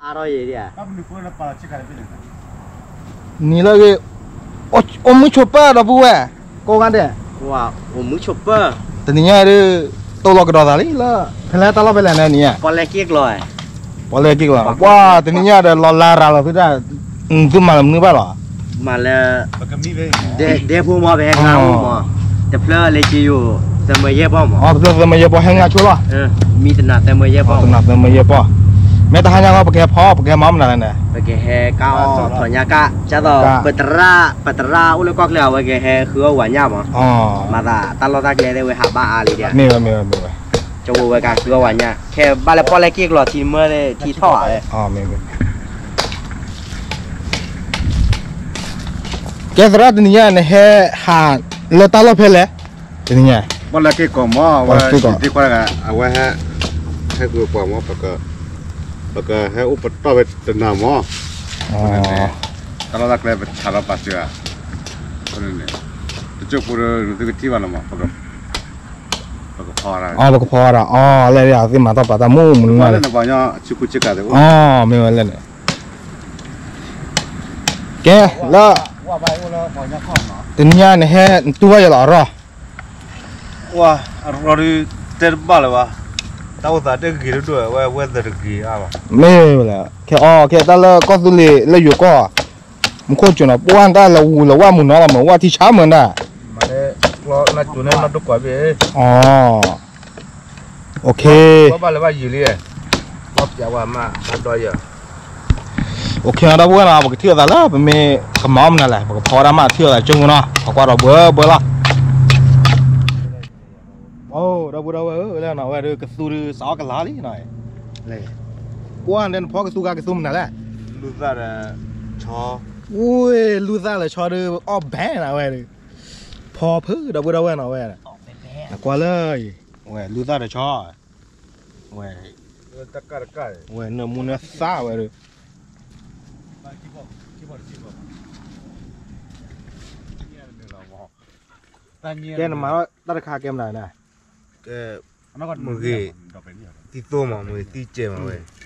အါထီၣ်ယဲဒၣ်, နံၤလၢအဂ့ၤ, အိၣ်မုာ်ဆိးပၢၢ်ဒီပုၢ်ဝဲၢ်, ကိးဂၤဒဲး, တနံၤညါဒုး, တိၢ်လီၤကဒီးသးလံလၢ, ဖဲလဲၣ်တၢ်လီၢ်ဖဲလဲၣ်န့ၣ်နံၤညါ, ပီၣ်လဲၣ်က့ၣ်ကျီၤ, ပီၣ်လဲၣ်က့ၣ်ကျီၤ, ပှၤတနံၤညါဒီးလီၤလၤရၤလီၤသုတၢ်, သုမၤလၢမနုၤဘၣ်လီၤ, မၤလၢ, ဒဲဖိမး ပဟဲငါအိၣ်မး, တဖျၢၣ်လၢကယိာ်, သၢမၢယဲၢ်ပီၢ်မး, တဖျၢၣ်သၢမၢယဲၢ်ပီၢ်ဟဲငါဆိလီၤ, မံတနၤသၢမၢယဲၢ်ပီၢ်, တနၤသၢမၢယဲၢ်ပီၢ်, မ့ၢ်တဟါညါဃီ ပကဟဲဖီ ပကဟဲမၤမနုၤလဲၣ်န့ၣ်, ပကဟဲကါအီၣ်ထီၣ်ညါကါ, ကၢ်သိး, ပတရၣ်အိၣ်လၢကီၢ်ချၢအဝဲကဟဲဃုအီၣ်ဝၤညၣ်မး, မၤသးတၢ်လီၢ်တၢ်ကျဲသ့ၣ်ဝဲဟးဘၣ်အါလံဒၣ်, မ့ၢ်ဝဲမ့ၢ်ဝဲမ့ၢ်ဝဲ, ကၠိဖိဝဲကဃုအီၣ်ဝၤညၣ် ခဲဘၣ်လၢပီၣ်လဲၣ်က့ၣ်ကျီၤထံမၢန့ၣ် ထံထီၣ်ဧါ, ကဲသရၣ်တနံၤညါ နဟဲဟးလၢတၢ်လီၢ်ဖဲလဲၣ်, တနံၤညါ, ပီၣ်လဲၣ်က့ၣ်ကျီၤမး အဝဲ, အဝဲဟဲ, ဟဲကွၢ်မး, ပကဟဲအိၣ်ပတီၢ်ဖဲတနၤမး, တၢ်လီၢ်တၢ်ကျဲပဆးလီၤပာ်စၢၤဧါ, တကၠိဖိဒီး နသုကထံၣ်ဘၣ်လီၤမး, ပကဖီ, ပကဖီတၢ်အီၣ်လၢအသ့ၣ်မၤတၢ်ပာ်တၢ်မူမနုၤလဲၣ်, အီၣ်မ့ၢ်ဝဲလဲၣ်န့ၣ်, ကဲ, လၢ, တနံၤညါနဟဲနတူၢ်ဘၣ်ယၤလီၤအရီၢ်, အရီၢ်ဒုး, တဲတဘၣ်လၢၤဘၣ်, တၢ်အိၣ်သးတဂ့ၤဒိၣ်ဒိၣ်ဝဲ ဝဲသၢတဂ့ၤအါဘၣ်, မ့ၢ်ဝဲလဲၣ်, ခဲအီၣ်ခဲတၢ်လၢကီၢ်သူလ့ၤလၢယိၤကီၢ်, မူခိၣ်စူၤနီၤ ပှၢ်တၢ်လၢဝူၤလၢဝၣ်မုၢ်နီၤလီၤ မ့ၢ်ဝၣ်ထံဆါမုၢ်ဒၣ်, မၤလဲၣ်, ကျီနၢ်ကိၤန့ၣ်နၢ်ဒိၣ်ကွၢ်ဘ့ၣ်, အိၣ်ခ့, ဘၣ်လၢဘၣ်ယံာ်လံ, ဘၣ်ပျးဝဲမး, ဘၣ်ဒီးယၤ, အိၣ်ခ့နီၤ ဒီပုၢ်ဝဲၢ်နီၤ ပကထံၣ်လိာ်သးလၢ ပမ့ၢ်ကမၤအီၣ်မနုၤလဲၣ် ပကဖီဝဲဒၣ်မး ထံၣ်လိာ်သးကၠိမူနီၤ ပကွၢ်ဒီးဘှဲဘှဲလီၤ, အိၣ် ဒီပုၢ်ဒီဝဲၢ်ဧၢ လၢနီၤ ဝဲဒုးကသူဒုးစးအီၣ်ကလၤလံနီၤ, ပှၢ်န့ၣ်နဖီကသူဂၤကသူမနုၤလဲၣ်, လူသၣ်ဒီး, ဆီ, ဝ့ၢ် လူသၣ်လၢဆီဒုး အီၣ်ဘဲနီၤဝဲဒုး, ဖီဖုဒီပုၢ်ဒီဝဲၢ်နီၤဝဲ, နကွၢ်လၢအံၤ, ဝဲ လူသၣ်ဒီးဆီ, ဝဲ, ဝဲနၢမူနၢသၣ်ဝဲဒုး, ကဲနမၤထီၣ်တၢ်တခါကဲမနုၤလဲၣ်, မ့ၢ်ဂ့ၤ, သံသိမး မ့ၢ်ဂ့ၤသံကဲ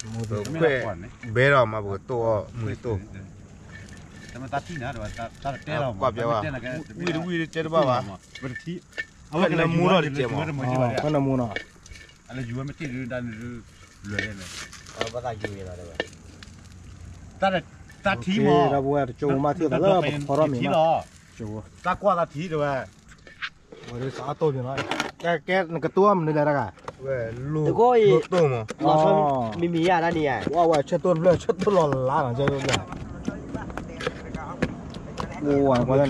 မးဝဲ, ပခွဲးဘဲဒီးမး ပကတိၢ်အီၣ်မ့ၢ်တိၢ်, ကွၢ်ပျဲဝဲ, ဝံၣ်တဝံၣ်တဲတဘၣ်ဘၣ်, အဝဲနၢမူထီၣ်တကဲမး, ဖဲနၢမူနီၤ, တၢ်ထံမး, တၢ်ကွၢ်တၢ်ထံတဲဝဲ, ဝဲဒုးစးအီၣ်တိၢ်န့ၣ်လီၤ, ကဲနကတိၢ်အီၣ်မနုၤလဲၣ်တဂၤ, ဝဲ, တကိးအံၤ, မံၤမံၤယၤတၢ်န့ၣ်ယါ, ဝဲဆၢတိၢ်တဖျၢၣ် ဆၢတိၢ်လီၤလါနီၤ ဆၢတိၢ်တဖျၢၣ်, အိၣ်ဝဲန့ၣ်, ပှၤ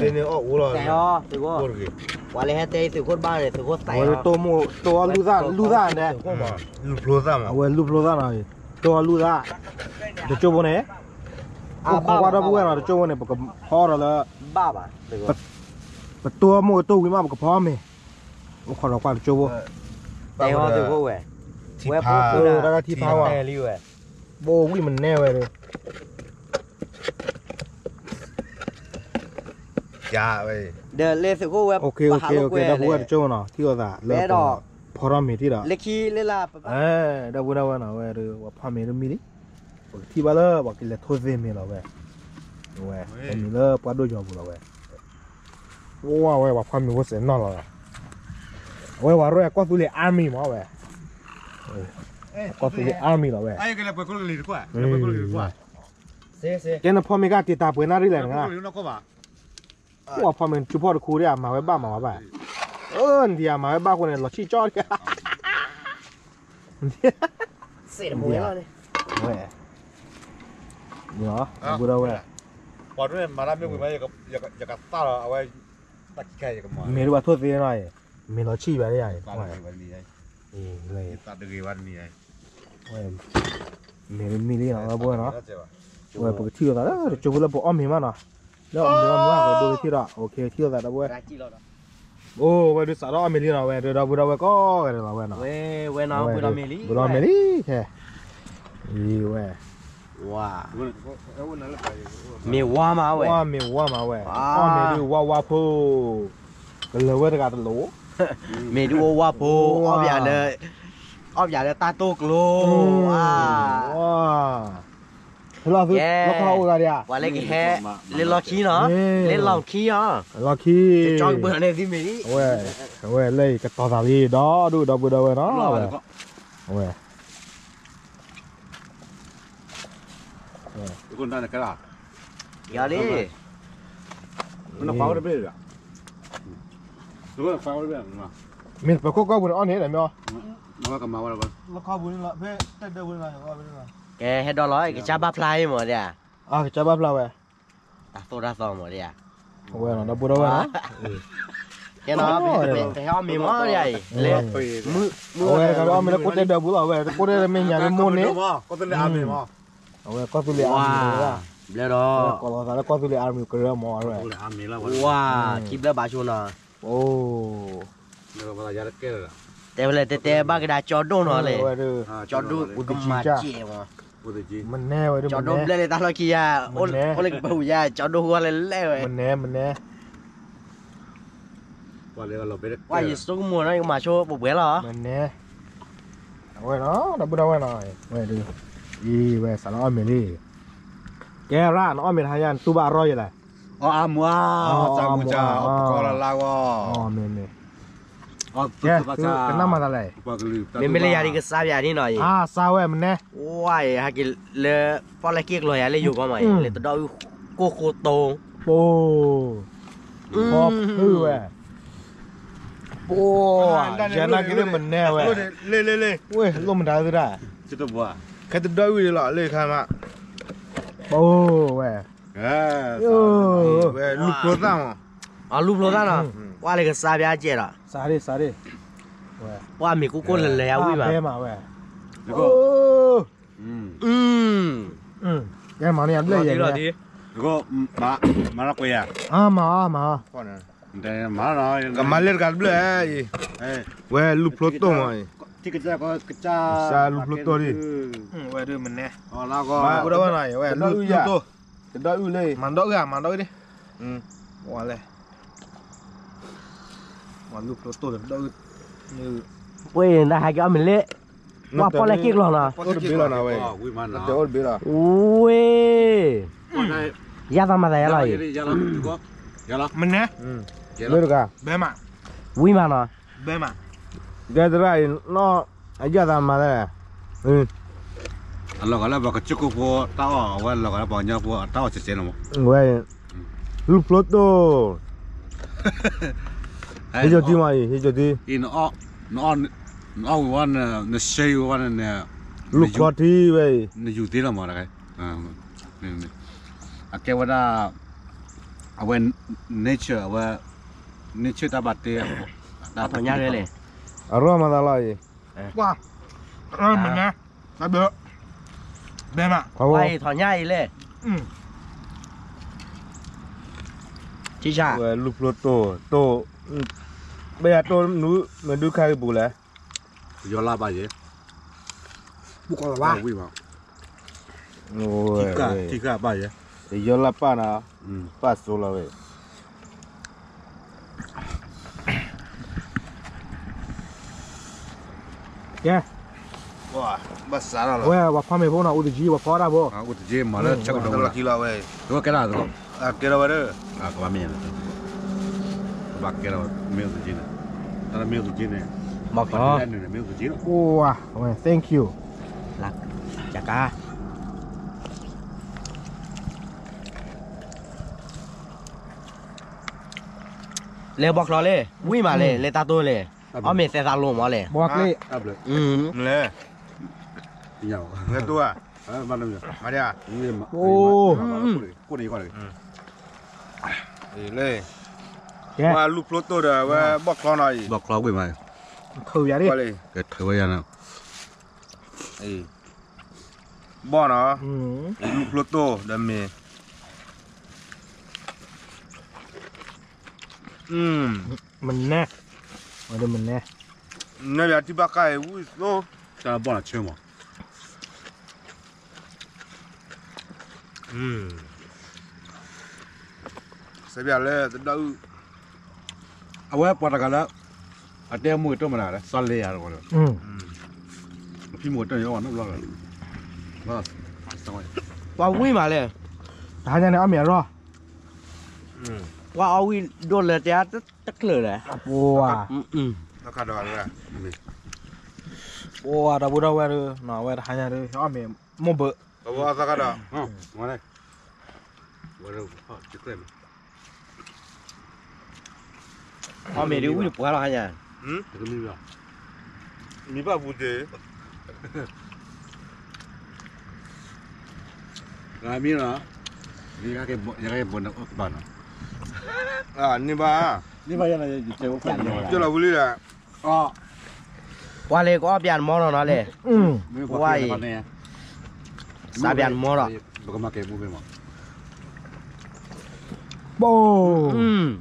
လၢဟဲတဲသုးခိၣ်တဘၣ်န့ၣ် သုးခိၣ်သး, တိၢ်အီၣ်လူသၣ် လူသၣ်န့ၣ်, အဝဲလူဖျိသၣ်နီၤ, တိၢ်အီၣ်လူသၣ်, တကၠိဖိန့ၣ်, အိၣ်ခိးကွၢ်ဒီပုၢ်ဝဲၢ်နီၤ တကၠိဖိန့ၣ် ပကဖီဒီးလၢ, ပတိၢ်အီၣ်မိၢ်ကတိၢ်ဝံၤမး ပကဖီမ့ၤ, အိၣ်ခိးဒီးကွၢ်တကၠိဖိ, ဝဲ, ဝဲ, တၢ်ဂၤထံဖးဝဲ, ဘိဝံၣ်မနဲဝဲဒီး ဝဲ, ဒီးလၢသုးခိၣ်ဝဲ, ဒီပုၢ်ဝဲၢ်တကၠိနီၤ ထံၣ်လိာ်သးလၢ, ဖီထီၣ်မ့ၤထံၣ်ဒီး, ဒီပုၢ်ဝဲၢ်နီၤ ဝဲဒီး ပှၤဖီမ့ၤတမံၤလံ, ပကထံၣ်ဘၣ်လၢပှၤကလဲၤထိသ့မ့ၤလီၤဝဲ, ဝဲ, မ့ၤလၢပှၢ်ဒိၣ်ယီၤပူၤလီၤဝဲ, ဝဲဝဲပှၤဖီမ့ၤဖိစဲးနီၣ်လီၤ, အဝဲပှၤရဲၣ်ကီၢ်သူလ့ၤ army မးဝဲ, ကီၢ်သူလ့ၤ army လီၤဝဲ, ကဲနဖီမ့ၤကတ့တၢ်ပှဲၤနၣ်ရံၣ်လဲၣ်နဂၤ, ပှၤဖီမ့ၤတဆူဖီၣ်တခူဒၣ် မၤဝဲဘၣ်မၤဝဲဘၣ်, အၢ နဒံးမၤဝဲဘၣ်အဃိန့ၣ် လီၤဆံၣ်ကၠီၣ်, ဝဲ, ဝဲ, ပှၤဒိၣ်န့ၣ်မၤတၢ်မ့ၢ်ဝံၤမး, ယကသၣ်လီၤ အဝဲ, မ့ၢ်ဒ်ပှၤထိၣ်သ့နီၤ, မ့ၢ်လီၤဆံၣ်ဘၣ်ဒ်ယါ, မ့ၢ်တမံၤလံ အဝဲပှဲၤနီၤ, ဝဲပကထံၣ်လိာ်သးလၢတကၠိဖိလၢပအီၣ်မ့ၤမးနီၤ, လၢအီၣ်မ့ၤအီၣ်မ့ၤအီၣ်ကဒိကထံၣ်ဒီး အိၣ်ခ့ထံၣ်လိာ်သးဒီပုၢ်ဝဲၢ်, အိၣ်ဝဲဒုးစးထီၣ်အီၣ်မ့ၤလံနီၤ ဝဲဒီပုၢ်ဒီဝဲၢ်ကိးဂၤဒဲးလီၤဝဲနီၤ, ဝဲနီၤ ပှဲၤလီၤမ့ၤလံ, ပှဲၤလီၤမ့ၤလံခဲ, အံၤဝဲ, ဝါ, မ့ၢ်ဝါမးဝဲ, မ့ၢ်ဝါမးဝဲ, အီၣ်မ့ၤဒုးဝါဝါဖိ, ကလၢၤဝဲတဂၤတလိၣ်, မ့ၢ်ဒုးအိၣ်ဝါဖိ, အီၣ်ပယၤလၢ, အီၣ်ပယၤလၢတၢ်တိၢ်ကျိၤ, ဝါ, ဟဲလီၤသု လီၢ်ခီအိၣ်ဂၤဒံးဧါ, ပှၤလၢကဟဲ လၢလီၢ်ခံနီၤ, လၢလီၢ်ခံနီၤ, လီၢ်ခံ, ကၠီကဘၢၣ်န့ၣ်သံမ့ၢ်ဒံး, အဝဲ အဝဲလၢအံၤကတီၤသးလံ ဒီဒူၣ်ဒီပုၢ်ဒီဝဲၢ်နီၤ, အဝဲ အဝဲ ယၤလံ, မ့ၢ်ပခိၣ်ကီၢ်ပူၤန့ၣ်အီၣ်န့ၣ် မ့ၢ်အီၣ်, ကဲဟဲဒီးလီၤ ကစၢ်ဘၣ်ဖျါအံၤမ့ၢ်ဒ်, ကစၢ်ဘၣ်ဖျါဝဲ, တၢ်သိၣ်တၢ်သီမ့ၢ်ဒ်, အဝဲဒီပုၢ်ဒီဝဲၢ်နီၤ, ကဲနီၤ, ပဟဲအီၣ်မ့ၤမ့ၢ်ဒ်အံၤ လၢ အဝဲအီၣ်မ့ၤလၢကိးတဲဒၢးပူၤလီၤ, အဝဲကိးတဲဒၢးမ့ၢ်ညါလၢမိၢ်န့ၣ်, အဝဲကီၢ်သူလ့ၤအါမံၤ, ဘျဲဒီး ကီၢ်လီၤသးလၢကီၢ်သူလ့ၤအါမံၤကရၢမ့ၢ်အဝဲ, ဝါ, ခံဘျၢဘၣ်ဆိနီၤ, အိ, တဲဝဲလဲၣ် တဲတဲဘၣ်ကဒါကၠီဒိၣ်နီၤလဲၣ်, ကၠီဒိၣ်ကမၤစဲးမး, ကၠီဒိၣ်ဘျဲၣ်လၢတၢ်လီၢ်ခံယၤ, အိၣ်လၢကပၤပူၤယၤ ကၠီဒိၣ်ဃိလဲၣ်လဲၣ်ဝဲ, မနဲမနဲ ပှၤယဆိကမိၣ်နီၤ ယကမၤဆိပှဲၤပှဲၤလီၤ, မနဲ, အဝဲနီၤ ဒီပုၢ်ဒီဝဲၢ်နီၤ, ဝဲဒုး, အံၤဝဲစးလၢအီၣ်မ့ၤလံ, ကဲရၣ် နအီၣ်မ့ၤတဟါညါ နတူၢ်ဘၣ်အရီယလဲၣ်, အီၣ်အါမူၤဧါ, စးမူၤစး အီၣ်ပကီၢ်လၢလါဂီၢ်, မ့ၢ်မ့ၢ်, ကဲ သုကနၣ်မၤသးလဲၣ်, မ့မ့ၢ်လၢယၤဒ်ကစၢ်ပၠးဒ်နီၤအံၤ, စးဝဲမနဲ, ဝါအံၤ ဟဲက့ၤလၢပီၣ်လဲၣ်က့ၣ်ကျီၤယၤလၢယိၤကီၢ်မးအံၤ လဲၤတဒီးအုၣ်ကိၢ်ဃိတိ, ပိ, ဖီဖုဝဲ, ပိ, ယၤနာ်က့ၤလၢမနဲဝဲ, ဝဲလိၣ်မတၤသုတၢ်, ခဲတဒီးအုၣ်လီၤလၢခါမး, ပိဝဲ, ဝဲလူၢ်ဖျိသၣ်မး, အလူၢ်ဖျိသၣ်နီၤ, ကွၢ်လၢကစၢ်ပၠးကဲဒီး, စးရ့စးရ့, ကွၢ်မ့ၤကိၢ်ကိၢ်လၢလၢအဝံၣ်မး, ဝဲ, ကဲမၤန့ၢ်ယၤဘျဲၣ်ယဲ, မၤအီၤမၤအီၤ, ကမၤလၢတဂၤတဘျၢၣ်အံၤ, ဝဲလူၢ်ဖျိတိၢ်မးအံၤ, ကစၢ်လူၢ်ဖျိတိၢ်ဒံး, ဝဲဒုးမနဲ, ဝဲလူၢ်ဖျိတိၢ်, တဒီးအုၣ်လၢ, မၤဒီးအုၣ်ဧါ မၤဒီးအုၣ်ဒံး, ဝဲလဲၣ်, ဝဲလူၢ်ဖျိတိၢ်ဒီးတဒီးအုၣ်, ပှ့ၤနဟဲက့ၤအီၣ်မ့ၤလၢ, ပှၤပီၣ်လဲၣ်က့ၣ်ကျီၤနီၤ, အိၣ်တဘ့ၣ်လီၤနီၤဝဲ, အိၣ်တဘ့ၣ်လီၤ, ဝ့ၢ်, ယၤသးမၤသးယၤလီၤအံၤ, မနဲ, လၢတဂၤ, ဝံၤမးနီၤ, ကဲသရၣ်အံၤ နီၢ်, အယၤသးမၤသးလဲၣ်, အလီၤဂာ်လၢပှၤကစၢၢ်ခိၣ်ဖိတၢ်အီၣ် အဝဲလီၤဂာ်လၢပှၤကညီဖိတၢ်အီၣ်စဲးစဲးလီၤမး, ဝဲ, လူၢ်ဖျိတိၢ်, ဟ့ၣ်ယိၤတံမးအံၤ ဟ့ၣ်ယိၤတံ, နအီၣ်ဝံၤဝဲ နဆှၢဝံၤဝဲန့ၣ်, လူၢ်ဖျိထံဝဲအံၤ, နယူၤသ့လီၤမး, အကဲဝဲဒၣ်, အဝဲ, nature အဝဲ, nature တၢ်ဘၣ်တဲ, တၢ်ထီၣ်ညါလဲၣ်, အရီမၤသးလီၤအံၤ, မနဲ, ဘဲမး, ထီၣ်ညါအံၤလဲၣ်, ဝဲလူၢ်ဖျိတိၢ်, တိၢ်, ဘဲယၤတိၢ်နုၤ မ့ၢ်ဒုးခါအံၤပူၤလဲၣ်, ယီၤလၢဘၣ်ယဲ, ပူၤကီးလီၤဘၣ်, ထံဃာ်ဘၣ်ယဲ, ယီၤလၢပၢ်နီၤ, ပၢ်စိလီၤဝဲ ကဲ, ဝဲ, ပှၤဖီမ့ၤဖိနီၤ အိၣ်တကံ ပှၤဖီတၢ်ဖိ, အိၣ်တကံမၤလၢဆၢကတီၢ်လီၤဝဲ, တဝဲကဲဒၣ်သကိး, ကဲထီၣ်ဝဲဒၣ်, ကဘၣ်မ့ၢ်, ကဘၣ်ကဲထီၣ်ဝဲ မ့ၢ်အိၣ်တကံန့ၣ်, တၢ်မ့ၢ်အိၣ်တကံန့ၣ်, မ့ၢ်အိၣ်တကံ, ဝဲ, thank you, ကါ လဲၤဘီချီလဲၣ်, ဝံၤမးလဲၣ်, လဲၤတၢ်တိၢ်လဲၣ်, အီၣ်မ့ၤသဲသးလိာ်မးလဲၣ်, ဘီကျ့, လဲၤ, လဲၤတိၢ်ဧါ, မၤဒၣ်, အိၣ်, လဲၤ, ဝဲလူၢ်ဖျိတိၢ်ဒီး ဝဲဘီချီနီၤအံၤ, ဘီချီဝံၤမး, ထုးယၤဒ်, ထုးဝဲယၤနီၤ, ဘီနီၤ, လူၢ်ဖျိတိၢ်ဒီးမ့ၤ, မနဲ, ဝဲဒၣ်မနဲ, နဲဘၣ်ထံဘၣ်ကါအံၤ ဝံၣ်သိ, တၢ်ဘီၣ်နၤဆၢမး, စဲးဘၣ်လၢတဒီးအုၣ်, အဝဲပှၤတဂၤလၢ, အတဲမိၢ်ကတၢၢ်မနုၤလဲၣ် စီၤလ့ယၤတဂီၤဒီး, ဖံမိၢ်ကတၢၢ်ယဝဲနီတဘျီလီၤ, ဘၣ်, ပှၤဝံၣ်မးလဲၣ်, တဟါညါန့ၣ်အီၣ်မ့ၤအရီၢ်, ပှၤအီၣ်ဝံၣ်ဒိၣ်လၢတဲတချုးလဲၣ်, ပှၤ, ပှၤဒီပုၢ်ဒီဝဲၢ်ဒီး အဝဲတဟါညါဒီး အီၣ်မ့ၤမိၢ်ဘၢ, အီၣ်မ့ၤဒ်ဝံၣ်တပှၢ်လီၤဟါညါ, မံဘၣ်ပူၤတ့ၢ် မံလီၤ, ယကဘၣ်နီၤ, န့ၢ်ဘၣ်, န့ၢ်ဘၣ်ယၤန့ၣ် ယကဲအိၣ်ဖျဲၣ်န့ၣ် ကၢလီၤဝံၤလံဒီး, ပှၤလဲၤကအီၣ်ပၠးတမီၢ်နီၤနီၤလဲၣ်, ပှၤအံၤ, စးပၠးတမီၢ်ဒီး, ပကမၤကဲမူဖဲမး, ဘိ,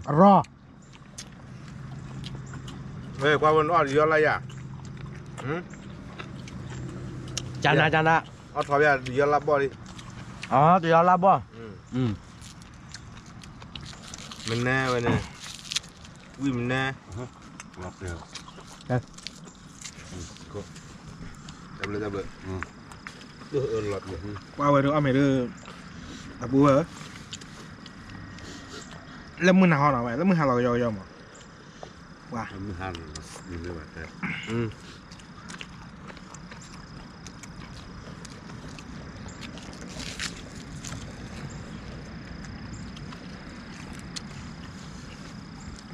အရီၢ် ကွၢ်ဝဲနအီၣ်တယီလၢ်ယၤ, ကနၤကနၤ, အီၣ်ထီၣ်ယၤတယီလၢ်ဘီၣ်လံ, တယီလၢ်ဘီၣ်, မနၢဝဲန့ၣ်, ဝံၣ်မနၢ, တဘျီတဘျီ, ကွၢ်ဝဲဒၣ်အီၣ်မ့ၤဒီး, အပူၤဝဲ, လၢမုၢ်နၤဟီနီၤဝဲ လၢမုၢ်ဟါလီၤကယီကယီမး, ပှၤ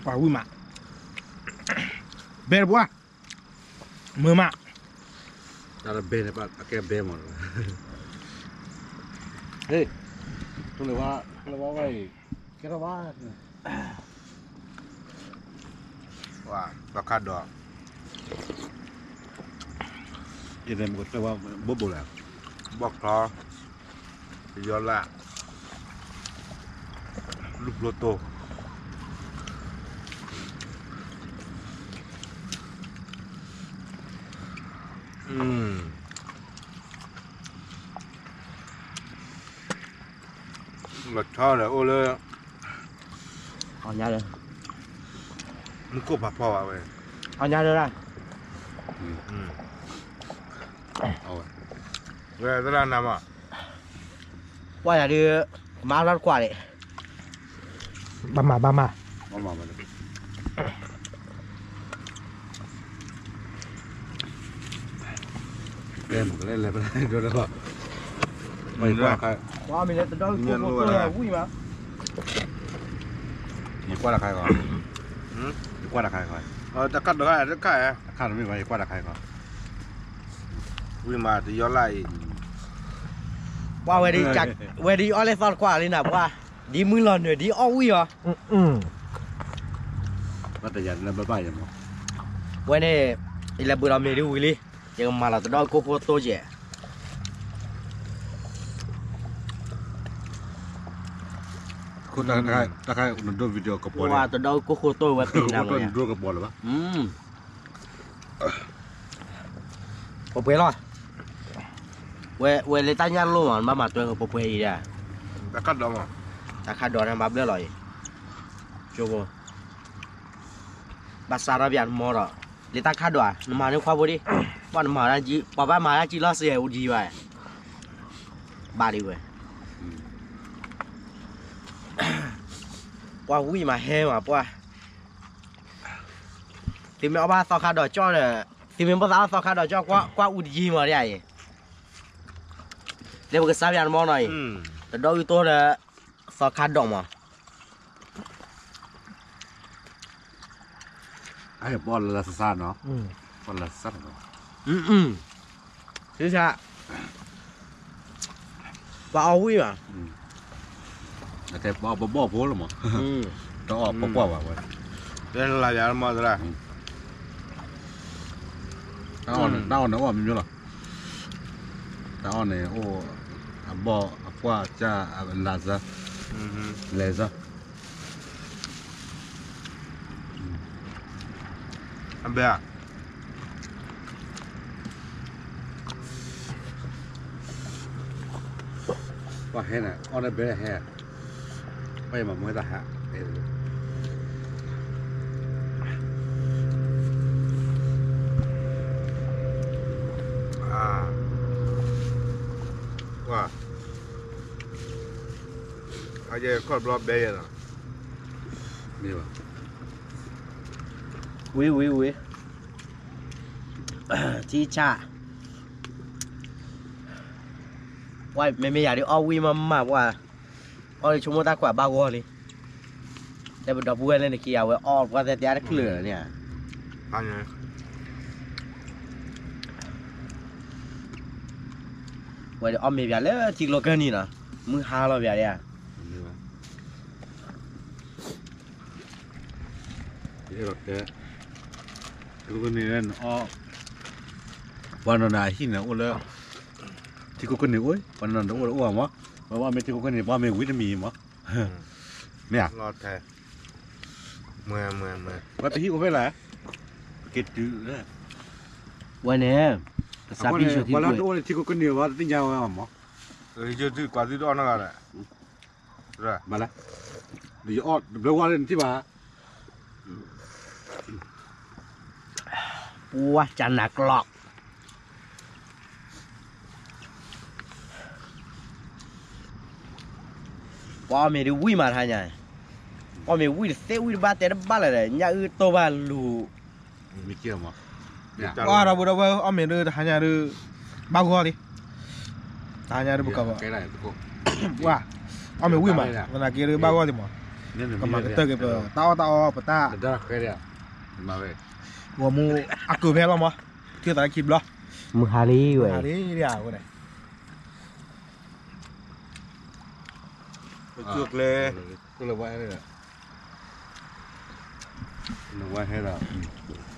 ပှၤဝံၣ်မး, ဘဲတပှၢ်, မုာ်မး, တၢ်ဘဲန့ၣ် အကဲဘဲမး, ဟ့ၣ်, ထိၣ်လၢဝါ, ထိၣ်လၢဝါဝဲအံၤ, ကဲထီၣ်ဘၣ်, သီခါဒီး, ယန့ၣ်မ့ၢ်ကတၢၢ်ဝဲ, ဘိၣ်ဘိၣ်လဲၣ်, ဘီၣ်ချီ, ယီလၢ်, လူၢ်ဖျိတိ, လီၤဆီဒီးအိၣ်လၢ, အီၣ်ညါလၢ, မူခိၣ်ဖးဖီဘၣ်ဝဲ, အီၣ်ညါလၢ, ဝဲသရၣ်နၤမး, ကွၢ်ယၤဒုး, မၤအါထီၣ်တကွၢ်န့ၣ်, ဘၣ်မၤဘၣ်မၤ, ဘၣ်မၤဘၣ်, တဲမ့ၢ်ကလဲၤလဲၤပလဲၤဒိးလၢ, မ့ၢ်ကွၢ်ခါ, မ့ၢ်လၢတဒီကိၢ်ဖိသိယဝံၣ်မး, ယကွၢ်တခါအံၤ, ယကွၢ်တခါအံၤ, တခါဒီးတခါ, တခါတမ့ၢ်ဘၣ် ယကွၢ်တခါအံၤ, ဝံၣ်မးတယီလၢ်အံၤ, ပှၤဝဲဒ်, ဝဲဒ်အီၣ်လဲၣ်သီတကွၢ်လံနၤပှၤ, ဒ်မုၢ်လီၤနုာ်ဒ်အီၣ်ဝံၣ်အီၤ, ဘၣ်တယၤလၢဘၣ်ဘၣ်ယၤမး, ဝဲန့ၣ်, ယလဲၤဘုးလီၤမ့ၤဒ်ဝံၤလံ, ယကမၤလီၤတဒီကိၢ်ဖိသိကဲး တဒီကိၢ်ဖိသိဝဲပ့ၤနၤ, ပှဲၤပှဲၤလီၤ, ဝဲ, ဝဲလၢတၢ်ညၣ်လိၣ်မး နဘၣ်မၤတွဲဃုာ်ပှဲၤပှဲၤအံၤဒၣ်, တၢ်ခါဒီးန့ၣ် ဘၣ်ဘျၢလီၤအံၤ, ကၠိဖိ, ဘၣ်စးထီၣ်ပၠးနမီဒီး, လၢတၢ်ခါဒီးဧါ နမၤန့ၢ်ခွါဖိဒံ, ပှၤနမၤ, ပှၤဘၣ်မၤတၢ်ကံလီၤစဲးအိၣ်ဒံးဘၣ်, ဘၣ်ဒံးဝဲ, ပှၤဝံၣ်မးဟဲမးပှၤ, သုမ့ၢ်အီၣ်ဘၣ်သီခါဒီးကၠီၣ်ဒီး, သုမ့ၢ်ဘၣ်သးအီၣ်သီခါဒီးကၠီၣ် ကွၢ်အူတယံၤမးဒ်အံၤ, လၢပကစးပၠးနမီနီၤအံၤ, တဒီအုၣ်တိၢ်ဒီး, သီခါဒီးမး ပီၣ်လၢစစၢ်နီၤ, ပီၣ်လၢစစၢ်နီၤ, ပှၤအီၣ်ဝံၣ်ဘၣ်, ပဘီၣ်ဖိလီၤမး, တအီၣ်ပကွၢ်ဘၣ်ဝဲ, လၢလၢယၤမးသရၣ်, တၢ်အီၣ်န့ၣ်အီၣ်မ့ၢ်မ့ၢ်လီၤ, တၢ်အီၣ်န့ၣ်အိၣ်, အဘီၣ်အကွၢ်ကၢ်အလါစၢ်, လဲၤစၢ် အဘဲဧါ, ပှၤဟဲန့ၣ် အီၣ်လၢဘဲဟဲ, ပှၤယမၤမူတၢ်ဟး, ပှၤ ခီၣ်ဘျီဘဲယဲလီၤ, ဝံၤဝံၤဝံၤ, ထံဆး, ပှၤမ့မ့ၢ်ယၤဒ်အီၣ်ဝံၣ်မးမးပှၤ, အီၣ်လၢဆိကမိၣ်တၢ်ကွၢ်ဘၣ်ဂီၢ်လံ, တဲပဒီပုၢ်ဝဲၢ်လၢနက့ၤယၤဝဲအီၣ်ပှၤတဲတဲတချုးလၢာ်န့ၣ်ဧါ ဝဲဒၣ်အီၣ်မ့ၤပၠးလၢထံကျိကၢၢ်နံၤနီၤ, မုၢ်ဟါလီၤပၠးဒၣ်ဧါ, ယအဲၣ်ဒိးတဲ, ထံကျိကၢၢ်နံၤလၢနအီၣ်, ပှၤနီၢ်နီၢ်အဟံၣ်န့ၣ်အိၣ်လၢ, ထံကျိကၢၢ်နံၤအိၣ်, ပှၤနီၢ်နီၢ်တအိၣ်တအိၣ်မး, ပှၤမ့ၢ်ထံကျိကၢၢ်နံၤ ပှၤမ့ၢ်ဝံၤတမံၤမး, မ့ၢ်ဧါ, ဝဲပဟံၣ်အိၣ်ဖဲလဲၣ်, က့ၤတုၤ, ဝဲန့ၣ်, ပှၤလၢတအိၣ်လၢထံကျိကၢၢ်နံၤဝဲတသ့ၣ်ညါဝဲမး, ယကွၢ်သုတအီၣ်နီတဂၤလဲၣ်, ဘၣ်လဲၣ်, ဒီးယအီၣ်တဘျီဝါလၢနထံၣ်ဘၣ်, ပှၤကနၤကျီၢ် ပှၤအီၣ်မ့ၤဒုးဝံၣ်မးတဟါညါ, အီၣ်မ့ၤဝံၣ်တသ့ဝံၣ်တဘၣ်တဲတဘၣ်လၢာ်ဒီး ညၣ်အုၣ်တိၢ်ဘၣ်လူၤ, ပှၤဒီပုၢ်ဒီဝဲၢ်အီၣ်မ့ၤဒုးတဟါညါဒုး, ဘၣ်ဂီၢ်လံ, တဟါညါဒုးပက, ပှၤ, အီၣ်မ့ၤဝံၣ်မး, သနာ်က့ဒုးဘၣ်ဂီၢ်လံမး, ကမၤကတၢၢ်က့ၤပတၢ်အီၣ်တၢ်အီပတၢ်, ဂီၤမူအကုာ်ဖဲလီၤမး, ထံသးလၢခံဘျီ, မုၢ်ဟါလံဝဲ, မုၢ်ဟါလံဒ်ဧါဝဲန့ၣ်, ကျဲ, ဝဲဟဲဒီး,